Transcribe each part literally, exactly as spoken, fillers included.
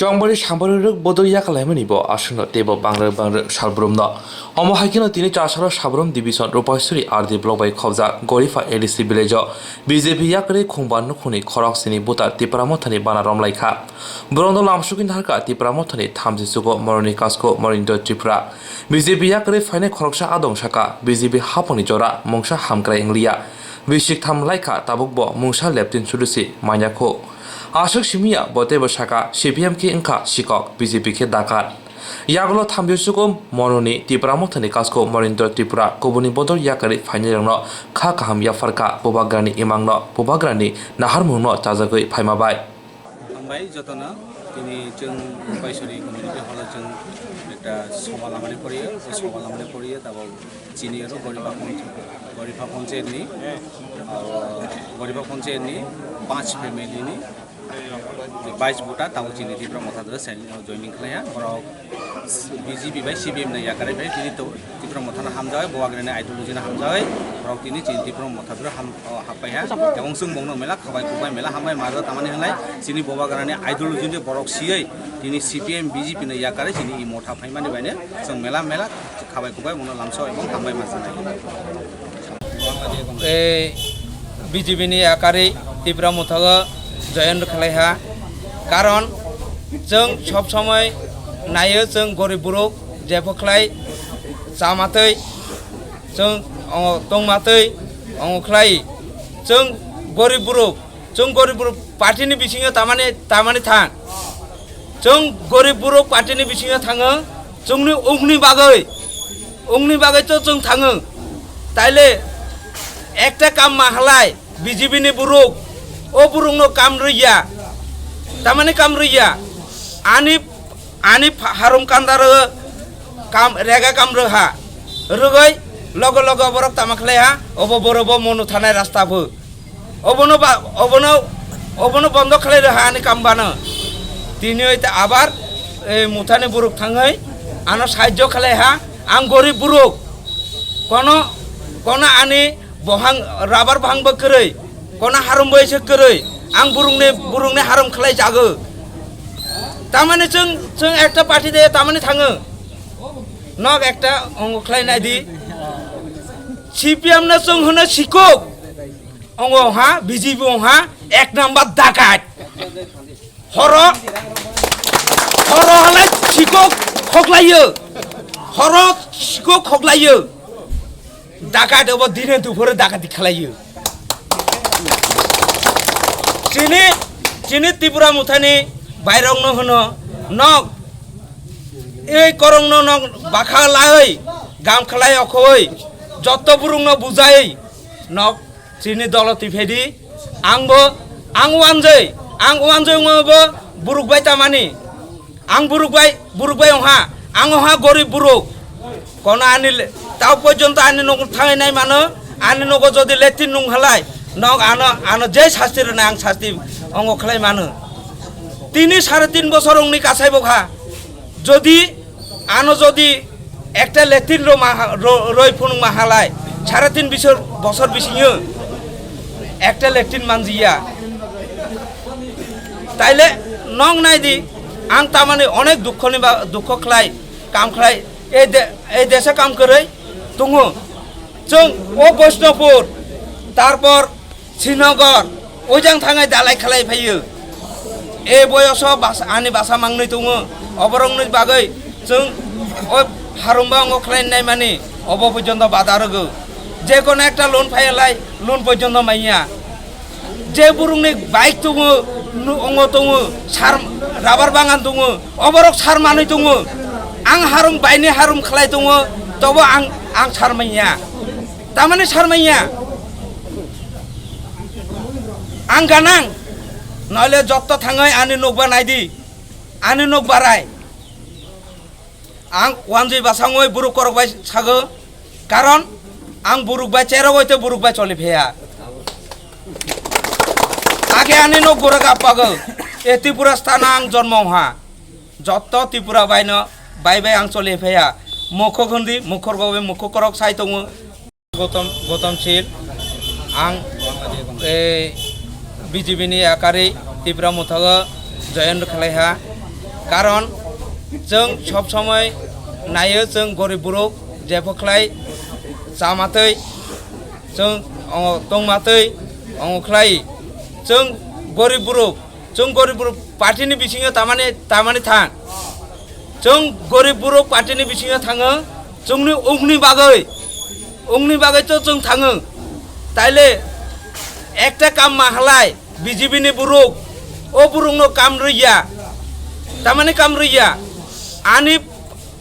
Chongbari sambari rwk bodol yakalaimani bo aswkno teibo bangrwk bangrwk salbrumno. Omo hai kheno tini Chasaro Sabrum Division Rupaisuri R D block bai khobjak Goripa A D C village o B J P yakarwi khungba nukhungni khorok sini buta Tipra Mothani bana romlaikha. Borokno lamsugwi naharkha Tipra Mothani thamchi chugo Moroni Kasko Morindra Tripura. B J P yakarwi phainai khoroksa adong saka B J P haphangni jora mungsa hamkrai wngliya. Bisik tham laikha tabukbo mungsa leptin sudusi manyakho. Aswk simiya bo teibo saka C P M khe wngkha sikok, B J P khe dakat. Yagulo thamchi chugo Moroni Tipra Mothani Kasko Morindra Tripura kubuni bodol yakarwi phainairokno kha kaham yapharkha, bubagrani imangno, bubagrani naharmungno chajagwi phaima bai. Hambai jotono, tini chwng Rupaisuri community hall o chwng ekta soba lamani poriyo, o soba lamani poriyo, tabok chini oro Goripa Ponch-, Goripa Ponchayat ni, ah, Goripa Ponchayat ni panch family ni bais buta tabok chini Tipra Motha doro joining khlaiya, borok B J P bai C P M ni yakarwi bai tini to Tipra Motha no hamjawai, bubagrani ideology no hamjawai, borok tini chini Tipra Motha doro ham-, o, hapaiha. Ebong chwng bongno mela khabai kubai mela hambai majo tamani hinlai chini bubagrani ideology ni borok siyai tini C P M B J P ni yakarwi chini i motha phaimani baino chwng mela mela khabai kubai bono lamsao ebong hambai majanai. Ei B J P ni yakarwi Tipra Motha o join khlaiha, karon chwng sob somoi naio chwng gorib borok jepho khlai chamatwi chwng ongo tongmatwi ongo khlai chwng gorib borok, chwng gorib borok party ni bisingo tamani tamani thang. Chwng gorib borok party ni bisingo thango, chwngni ungni bagwi, ungni bagwi to chwng thango. Taile ekta kam mahalai B J P ni borok, o borokno kam rwya, tamani kam rwya, ani, ani pha-, harum kandaro kam, rega kam rwha, rwgwi logo logo borok tama khlaiha, obo borobo monu thanai rasta bo. Obono ba, obono, obono bondo khlai rwha ani kam bano. Tini oi ta abar, e, Mothani borok thangwi ano sahajjo khlaiha. Ang gorib borok, kono, kono ani bohang, rabar bohang bo kwrwi, kono harum bo ise kwrwi. Ang borokni, borokni harum khlai jago. Tamani chwng, chwng ekta party de tamani thango. Nok ekta ongo khlai nai di. C P M no chwng hwno sikok. Ongo ha, B J P ong ha, ek number dakat. Horo, horo halai sikok khoklayo. Horo sikok khoklayo. Dakat obo dine dupore dakati khalayo. Chini, chini Tipra Mothani bairokno hwno nok, ei korongno nok bakha lai, gam khlai okhoi, jotto burungno bujai nok. Chini dolo twiphedi, ang bo, ang wanjwi, ang wanjwi wngwi bo buruk bai tamani. Ang buruk bai, buruk bai wngha, ang wngha gorib buruk. Kono ani le-, tao porjonto ani nogo thangwi nai mano, ani nogo jodi lethin nung halai, nok ano, ano je sasti rwnai ang sasti ongo khlai mano. Tini sare tin bosor wngni kasai bokha. Jodi ano jodi ekta lethin ro ma-, ro-, roi phunuk ma halai, sare tin bisor, bosor bisingo ekta lethin manjiya. Taile nok nai di, ang tamani onek dukho ni ba, dukho khlai, kam khlai, ei de-, ei desa kam kwrwi tongo. Chwng o Vaishnavpur, tarpor Srinagar, ojang thangai dalai khalai phaio. E boyoso bas-, ani basa mangnwi tongo. Oborokni bagwi chwng o harumba ongo khlai nai mani, obo porjonto bada rwgo. Je kono ekta loan phaiya lai, loan porjonto manya. Je burungni bike tongo, nu-, ongo tongo, sar, rubber bagan tongo, oborok sar manwi tongo. Ang harum baini harum khlai tongo, tobo ang, ang sar manya. Tamani sar manya. Ang ganang. Noile jotto thangwi ani nokba naidi. Ani nok barai. Ang wanjwi basangwi buruk korok bai sago. Karon ang buruk bai cherogoi tei buruk bai choli pheya. Age ani nok gura gapago. E Tripura sthana ang jonmo ha. Jotto Tripura baino bai bai ang choli pheya. Mokho gondi, mokhor gobe, mokho korok sai tongo. Gotom, Gotom Sil, ang, eh, B J P ni yakarwi Tipra Motha o join khlaiha. Karon chwng sob somoi naio, chwng gorib borok jepho khlai chamatwi chwng ongo tongmatwi ongo khlai. Chwng gorib borok, chwng gorib borok party ni bisingo tamani, tamani thang. Chwng gorib borok party ni bisingo thango, chwngni ungni bagwi, ungni bagwi to chwng thango. Taile ekta kam ma halai, B J P ni borok, o borokno kam rwya. Tamani kam rwya. Ani,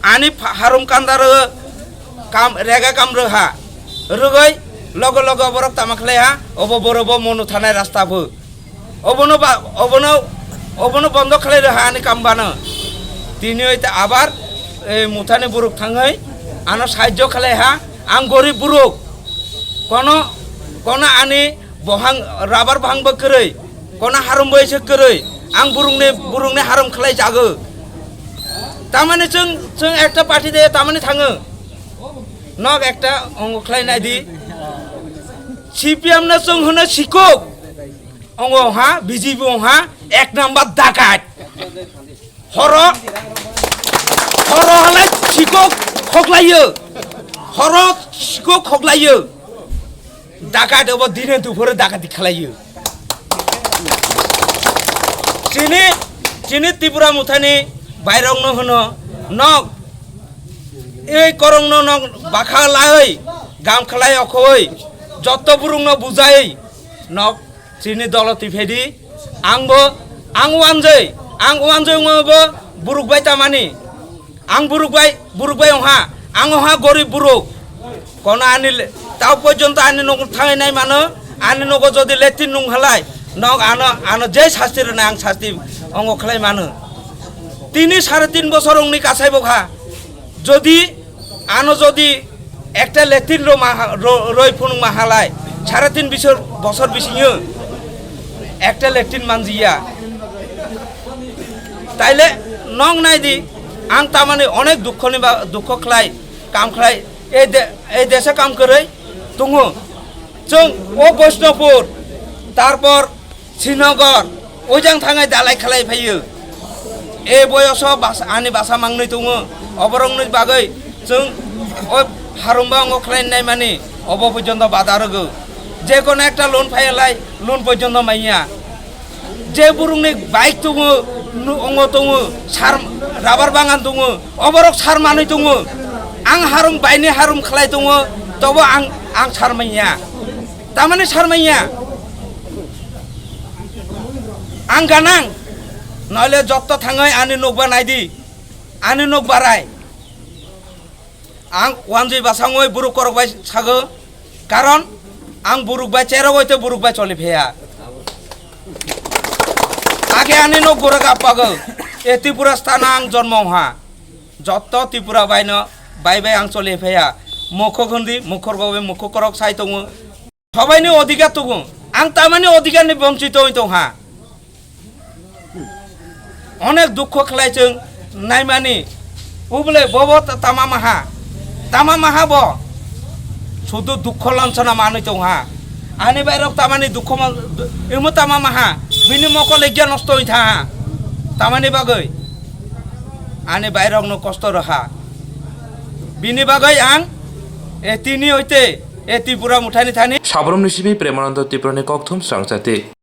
ani pha-, harum kandaro kam, rega kam rwha. Rwgwi logo logo borok tama khlaiha, obo borobo mono thanai rasta bo. Obono ba, obono, obono bondo khlai rwha ani kam bano. Tini oi ta abar, e, muthani borok thangwi ano sahajjo khlaiha. Ang gorib borok. Kono, kono ani bohang, rabar bohang bo kwrwi, kono harum bo ise kwrwi, ang borokni, borokni harum khlai jago. Tamani chwng, chwng ekta party de tamani thango. Nok ekta ongo khlai nai di. C P M no chwng hono sikok. Ongo ha, B J P ong ha, ek number dakat. Horo, horo halai sikok khoklaio. Horo sikok khoklaio. Dakat obo dine duphore dakati khlaio. Chini, chini Tripura muthani bairokno hwno, nok ei korongno nok bakha lai, gam khlai okhoi, jotto burungno bujai, nok chini dolo tiphedi, angbo, ang wanjoi, ang wanjoi wngbo buruk bai tamani. Ang buruk bai, buruk bai ongha, ang ongha gorib buruk. Kono ani le-, tao porjonto ani nogo thangai nai mano, ani nogo jodi letri nung halai, nok ano, ano je sasti rwna ang sasti ongo khlai mano. Tini sare tin bosor ongni kasai bokha. Jodi ano jodi ekta letri ro ma ha-, ro-, roi phunung ma halai, sare tin bisor, bosor bisingo ekta letri manjiya. Taile nok nai di, ang tamani onek dukho ni ba, dukho khlai, kam khlai, ei de-, ei desa kam kwrwi tongo. Chwng o Vaishnopur, tarpor Srinagar, ojang thangai dalai khlai phaio. E boyoso bas-, ani basa mangni tongo, oborokni bagwi chwng o harumba ongo khlai nai mani, obo porjonto bada rwgo. Je kono ekta loan phai lai, loan porjonto manya. Je burungni bike tongo, nu-, ongo tongo, sar, rubber bagan tongo, oborok sar manwi tongo. Ang harum, baini harum khlai tongo, tobo ang, ang sar manya. Tamani sar manya. Ang ganang, noile jotto thangwi ani nokba naidi, ani nokba rai. Ang wanjwi basangwi buruk korok bai sago, karon ang buruk bai cherogoi tei buruk bai choli pheya. Age ani nok gura gapago, e Tripura sthana ang jonmo ha. Jotto Tripura baino bai bai ang choli pheya. Mokho gondi, mokho gobe, mokho korok sai tongo. Sobaini odhikar tongo. Ang tamani odhikarni bonchito wng tongha. Onek dukho khlai chwng naimani. Ubole bobo ta-, tama maha. Tama maha bo. Sudu dukho lansana manwi tongha. Ani bairok tamani dukho ma-, imo tama maha. Bini mokol egya nosto wng tha. Tamani bagwi. Ani bairokno kosto rwha. Bini bagwi ang, e, tini oite, e, Tripura muthani thani. Sabrumni simi Premananda Tripurani kokthum srangchati.